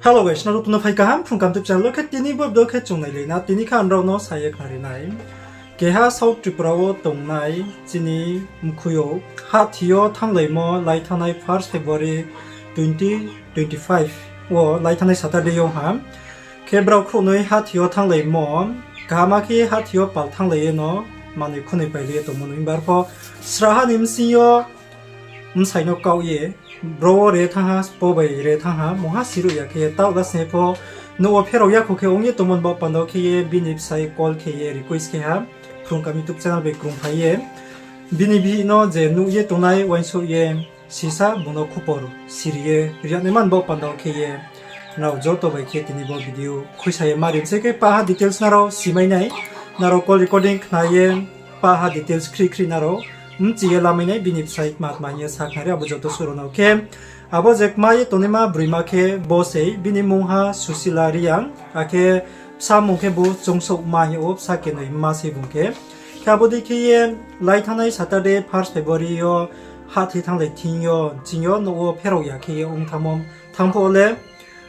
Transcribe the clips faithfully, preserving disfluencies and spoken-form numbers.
Hello guys, nrao tongno phai kaham Phrung Kaham YouTube channel wo khe tini bo video khe chung nailai na, tini khe ang nrao no sa ye khnari nai. Keha South Tripura wo tongnai chini mkhui yo hathi yo thannglai mo lai thanngnai first February twenty twenty-five wo lai thanngnai Saturday yo ha. Khe brao khrouhnoi hathi yo thannglai mo, kaham khe hathi yo pal thannglai ye no manoi khunoi pailai ye tongmo no himba arpho sraha ni bsing yo bsai no kaoh ye, bro wo re thanng ha, spo bai re thanng ha, mungha siruh ya khe ye taoh la sing ye pho, nouh wo pherao ya kho khe ong ye tongmo ni baoh panda wo khe ye bini bsai call khe ye request khe ha, Phrung Kaham YouTube channel bai krungphai ye. Bini bihih no je nuh ye tongnai uaingsouh ye sisa bung no khupor siri ye ri yag naima ni baoh panda wo khe ye nrao joto bai khe tini bo video khuisa ye ma ri mi se khe paha details nrao simai nai, nrao call recording khna ye paha details khrih khrih nrao mchi ye lamai nai, bini bsai tma tma hing ye sa khnari abo joto suh rao no khe. Abo je kma ye tongnaima broima khe bo sei, bini mungha Susila Reang, akhe bsa mung khe bo Choungsouhma hing ou, bsa kenoi mma sei bung khe. Khe abo dei khe ye lai thanngnai Saturday first February yo hathi thannglai thing yo, ching yo nouh wo pherao ya khe ye ong thanngmo, thanng phuh wo le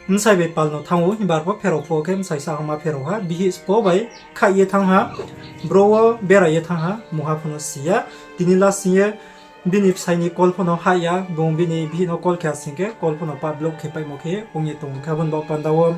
bsai bai pal no thanng ou, himba arpho pherao phuh wo khe bsai sahangma pherao ha, bihih spo bai khaih ye thanng ha, bro wo bera ye thanng ha, mungha pho no si ya. Tini la sing ye bini bsai ni call pho no hah ya, bung bini bihih no call khe ha sing khe call pho no pa block khe paimo khe ong ye tong ou. Khe abo ni baoh panda wo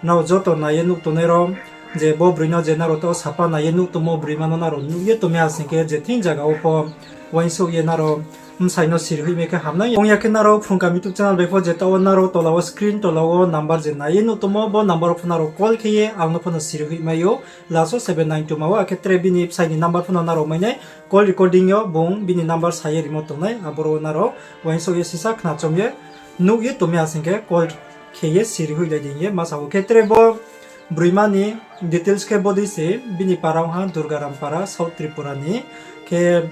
nrao joto nai ye nuh tongnai rao, je bo broi no je nrao taoh sapa nai ye nuh tongmo broima no nrao nuh ye tongmai ha sing khe je thing zaga wo pho uaingsouh ye nrao bsai no siri hoihmai khe hamnai. Ong ya khe nrao Phrung Kaham YouTube channel bai pho je taoh wo nrao tola wo screen tola wo number je nai ye nuh tongmo bo number wo pho nrao call khe ye ang no pho no siri hoihmai ou. Last wo seven nine two ma wo, akhe tre bini bsai ni number pho no nrao mai nai. Call recording yo bung bini number sa ye rimo tongnai, aboro nrao uaingsouh ye sisa khna chom ye nuh ye tongmai ha sing khe call khe ye siri hoihlai di hing ye ma sa ou. Khe tre bo broima ni details khe bo dei se, bini para ong ha Durgaram para, South Tripura ni. Khe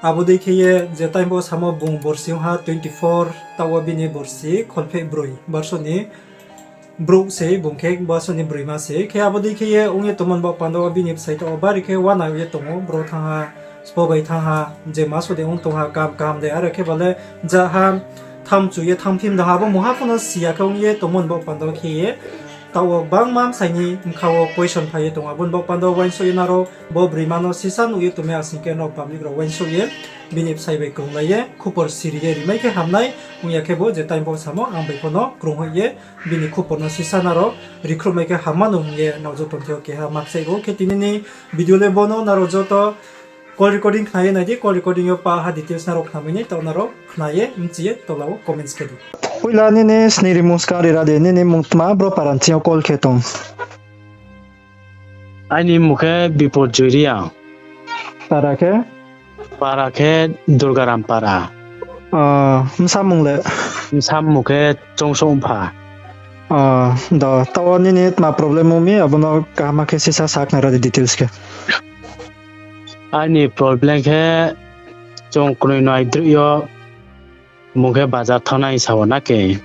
abo dei khe ye je time bo samo bung borsi ong ha twenty four, taoh wo bini borsi kholpheh broi, barso ni brouh se bung khe, barso ni broima se. Khe abo dei khe ye ong ye tongmo ni baoh panda wo bini bsai taoh wo bari khe uana ye tong ou, bro thanng ha, spo bai thanng ha, je ma so de ong tong ha, kaham kaham de, are khe ba le ja ha, thanng mchu ye thanng phim da ha, abo mungha pho no si ya khe ong ye tongmo ni baoh panda wo khe ye taoh wo gbangma bsai ni bkha wo question phai ye tong ou. Abo ni baoh panda wo uaingsouh ye nrao bo broima no sisa nuh ye tongmai ha sing khe nrao public rao uaingsouh ye bini bsai bai krunglai ye khupor siri ye rimai khe hamnai, ong ya khe bo je time bo samo ang bai pho no krung hoih ye bini khupor no sisa nrao rikhruhmai khe hamma no hing ye nrao joto ni thing yo keha makchaih ou. Khe tini ni video le bo no, nrao joto call recording khna ye nai di, call recording yo paha details nrao khnamai nai, taoh nrao khna ye mchi ye tola wo comments khe di. Poila nini sni rimung skang ri ra di, nini mung tma, bro para ni thing yo call khe tong? Aini mung khe Biporjoy Reang. Para khe? Para khe Durgaram para. Bsa mung le? Bsa mung khe Chongsouhma. Do, taoh wo nini tma problem ong mi, abo no kaham khe sisa sakhnari di details khe. Aini problem khe chung knoi no aidroih yo mung khe bazar thanngnai sa wo na khe.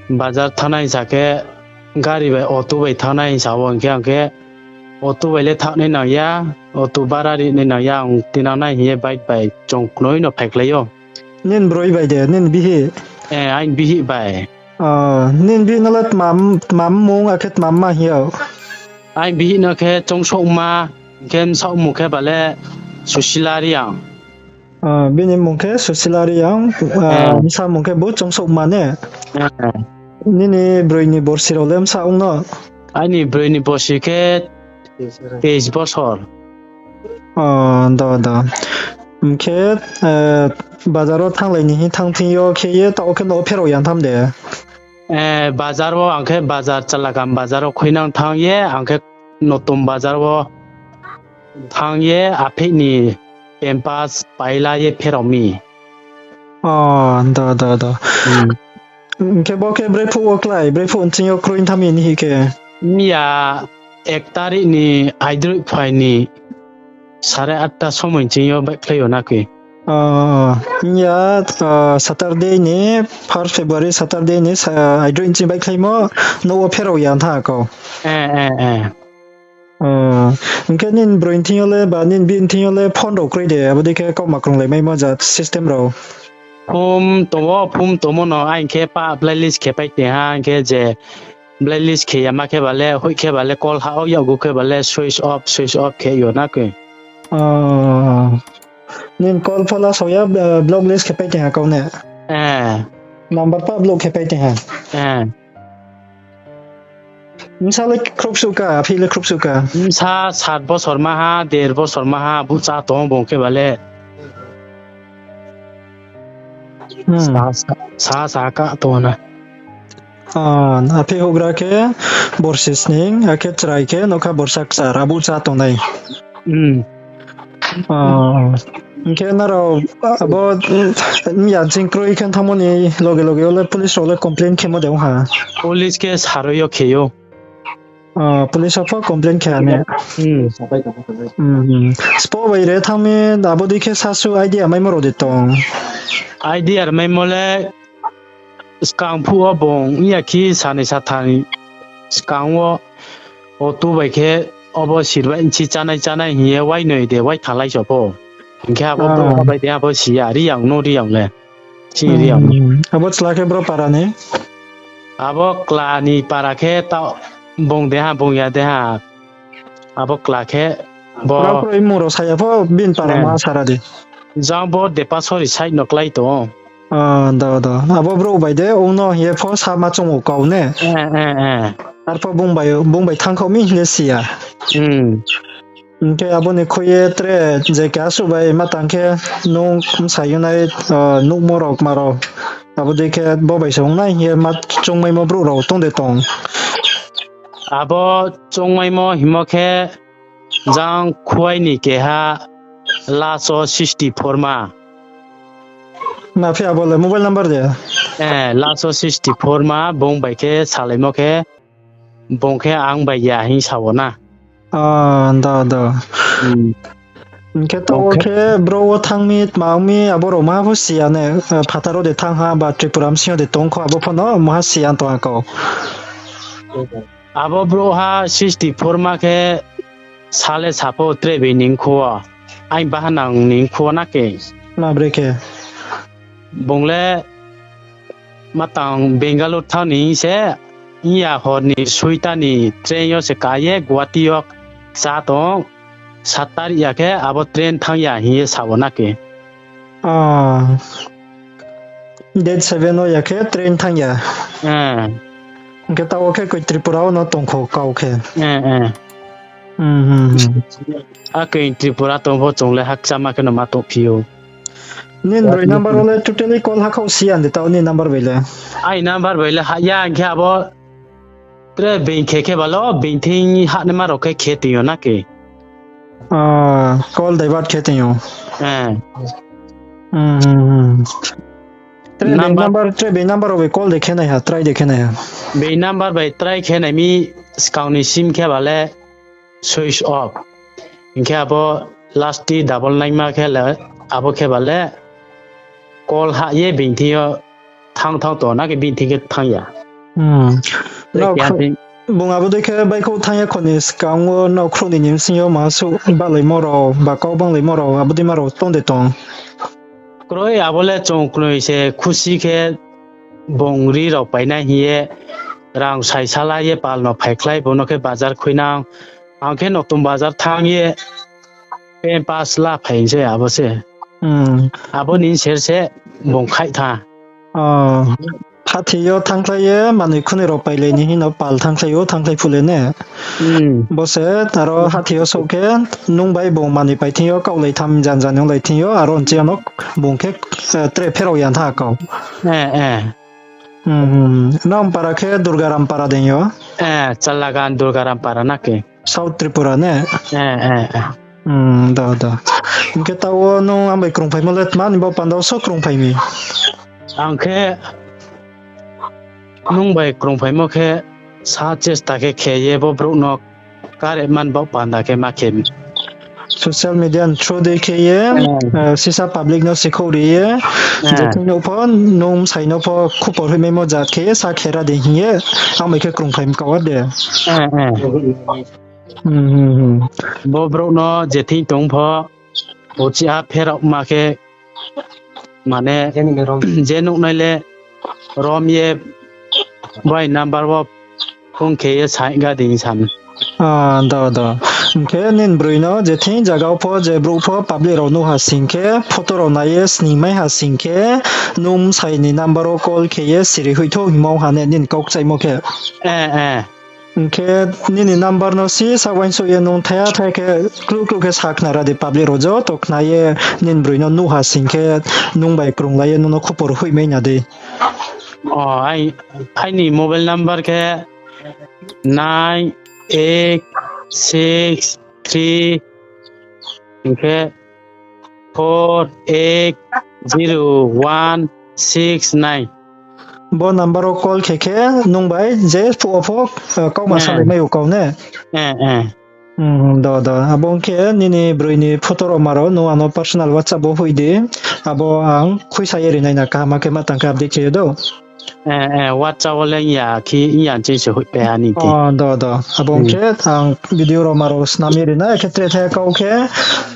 Bazar thanngnai sa khe gari bai, auto bai thanngnai sa wo hing khe, ang khe auto bai le thanngnai nang ya, auto bara rinai nang ya, ang tinangnai hing ye bike bai chung knoi no phaikhlai ou. Nini broi bai de, nini bihih? Aini bihih bai. Nini bihih no le tma mmung akhe tma mma hing yo? Aini bihih no khe Chongsouhma, hing khe bsa mung khe ba le Susila Reang. Bini mung khe Susila Reang, bsa mung khe bo Chongsouhma ne? Nini broi ni borsi rao le bsa ong no? Aini broi ni borsi khe teis bosor. Do, do. Hing khe bazar wo thannglai ni hing thanng thing yo khe ye taoh khe nouh pherao ya tham de? Bazar wo ang khe bazar Chalakam bazar wo khuinang thanng ye, ang khe Noton bazar wo thanng ye aphih ni pampers paila ye pherao mi. Do, do, do. Hing khe bo khe brephuh wo klái, brephuh nching yo kroi tham mi ni hing khe? Miya ek tarik ni aidroih phai ni sare atta somoi nching yo baihkhlai yo na khe. Miya Saturday ni, first February Saturday ni aidroih nching baihkhlaimo, nouh wo pherao ya tha kau. Hing khe nini broi ni thing yo le ba nini bihih ni thing yo le phone rao kroi de, abo dei khe kauma krunglai maimo jat system rao? Phone tong ou, phone tongmo no ang khe pa blacklist khe pai tong ha, ang khe je blacklist khe ya ma khe ba le, hoih khe ba le call ha ou, yakgu khe ba le switch off, switch off khe yo na khe. Nini call pho la sao ya, blacklist khe pai tong ha kau ne? Number pa block khe pai tong ha. Bsa le khruh suh ka, aphi le khruh suh ka? Bsa sat bosor ma ha, der bosor ma ha, buh chá tong bung khe ba le. Sa, sa, sa ka tong na. Aphi houhgra khe borsi sning, akhe chrai khe nokha borsa kchar, abuh chá tong nai. Hing khe nrao abo, ya ching kroi khe thanngmo ni loge loge wo le police rao le complain khemo de ong ha? Police khe saroi yo khe ou. Police rao pho complain khe ha ne? Spo bai re thanng mi, abo dei khe sasu idea maimo rao de tong? Idea maimo le skang phuh wo bung ong ya khe sanai satham skang wo auto bai khe obo sirbai nchi chánai chánai hing ye wainoi de wai thalai so pho. Hing khe abo brouh bai de abo si ya, Reang no Reang le. Chini Reang. Abo chla khe bro para ni? Abo kla ni para khe ta bung de ha, bung ya de ha. Abo kla khe bo. Bro kroi mung rao sa ya pho bini para ma sara di. Jang bo Depasori side no klái tong ou. Do, do. Abo brouh bai de ong no hing ye pho sa ma choung ou kau ne? Arpho bung bai, bung bai thanngkhaoh mi hing le si ya. Hing khe abo ni khui ye tre je keha suh bai ma tang khe nung bsa yunai, nuhmo rao kma rao. Abo dei khe bo bai se ong nai hing ye ma choungmaimo brouh rao tong de tong? Abo choungmaimo hingmo khe jang Khuwai ni keha last wo sixty four ma. Ma phi abo le mobile number de? Last wo sixty four ma, bung bai khe salaimo khe, bung khe ang bai ya hing sa wo na. Do, do. Hing khe taoh wo khe bro wo thanng mi, tma ong mi, abo rao maha pho si ya ne, phathar wo de thanng ha, ba Tripura bsing yo de tong kho, abo pho no maha si ya tong ha kau. Abo brouhha sixty four ma khe sa le sa pho tre bini mkhu wo. Aini bahanang ni mkhu wo na khe. Ma bre khe? Bung le ma tang Bangalore thanng ni hing se, iya hor ni soita ni train yo se ka ye Guwahati yo kchá tong, sat tarik ya khe abo train thanng ya hing ye sa wo na khe. Date seven wo ya khe train thanng ya. Hing khe taoh wo khe koi Tripura wo no tong kho kau khe. Akhe Tripura tong pho chung le hakchama khe no ma tongphi ou. Nini broi number wo le totally call hakhaoh si ya de taoh nini number bai le. Aini number bai le hah ya hing khe abo tre being khe khe ba lo, being thing hahnaima rao khe khe tong yo na khe. Call divert khe tong yo. Tre being number, tre being number rao bai call de khe nai ha, try de khe nai ha. Being number bai try khe nai mi, skang ni sim khe ba le switch off. Hing khe abo last double nine ma khe le, abo khe ba le call hah ye being thing yo thanng thanng tong na khe being thing khe thanng ya. Bung abo dei khe baihkhouh thanng ya kho ni skang wo nrao khrouh ni ni bsing yo ma suh bahlaimo rao, ba kau banglaimo rao, abo dei ma rao tong de tong? Kroi, abo le chung knoi se khusi khe bung ri rao painai hing ye rang sai sala ye pal no phaikhlai, bung no khe bazar khuinang. Ang khe Notun Bazar thanng ye pen pass la phai se abo se. Abo ni ser se bung khaih tha. Hathi yo thanngkhlai ye manoi khunoi rao pailai ni hing no pal thanngkhlai ou, thanngkhlai phu le ne. Bo se aro hathi yo souh khe nung bai bung manoi pai thing yo, kaohlai tham jan jan onglai thing yo, aro nching yo no bung khe tre pherao ya tha kau. Nang para khe Durgaram para dei yo? Chalagan Durgaram para na khe. South Tripura ne? Do, do. Hing khe taoh wo nung ang bai krungphaimo le tma ni baoh panda wo so krungphai mi? Ang khe nung bai krungphaimo khe sa chesta khe khe ye bo brouh no kare man baoh panda khe ma khe mi. Social media ni through dei khe ye, sisa public no sikhouh ri ye, je thing no pho, nung bsai no pho khupor hoihmaimo jat khe ye sa khera di hing ye, ang bai khe krungphai mi kau de. Bo brouh no je thing tong pho, uchih ha pherao ma khe, Mane, je nuhnai le rom ye bai number wo phone khe ye saing ga di hing sa mi. Ah, do, do. Hing khe nini broi no je thing zaga wo pho, je brouh pho public rao nuh ha sing khe, photo rao nai ye sningmai ha sing khe, nung bsai ni number wo call khe ye siri hoih thou hingmo ha ne nini kau kchaimo khe. Hing khe nini number no sisa uaingsouh ye nung thaiha thaiha khe kluh kluh khe sa khnari di, public rao joto khna ye nini broi no nuh ha sing khe nung bai krunglai ye nung no khupor hoihmai na di. O, aini mobile number khe nine eight six three, hing khe four eight zero one six nine. Bo number wo call khe khe nung bai je phuh wo pho kauma salai mai ou kau ne? Do, do. Abo ong khe nini broi ni photo rao ma rao nung ano personal WhatsApp wo hoih di. Abo ang khuisa ye ri nai na, kaham khe ma tang khe update khe ye do. WhatsApp wo le ya khe ya ching se hoihpai ha ni khe. Do, do. Abo ong khe ang video rao ma rao snam ye ri nai, khe tre the kau khe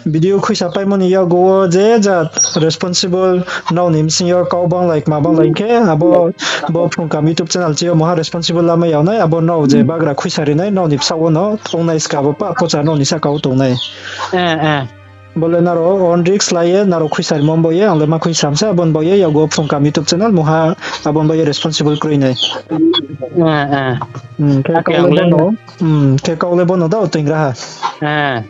video khuisa paimo ni yakgu wo je jat responsible nrao ni bsing yo kau banglai kma banglai khe abo bo Phrung Kam YouTube channel ching yo maha responsible lamai yag nai, abo nrao je bagra khuisa ri nai nrao ni bsaoh wo no tongnai ska, abo pa pocha nrao ni sahka wo tongnai. Bo le nrao own risk la ye nrao khuisa rimo bo ye, ang le ma khuisa mi se, abo ni bo ye yakgu wo Phrung Kam YouTube channel maha abo ni bo ye responsible kroi nai. Khe kau le bono, khe kau le bono da toingra ha.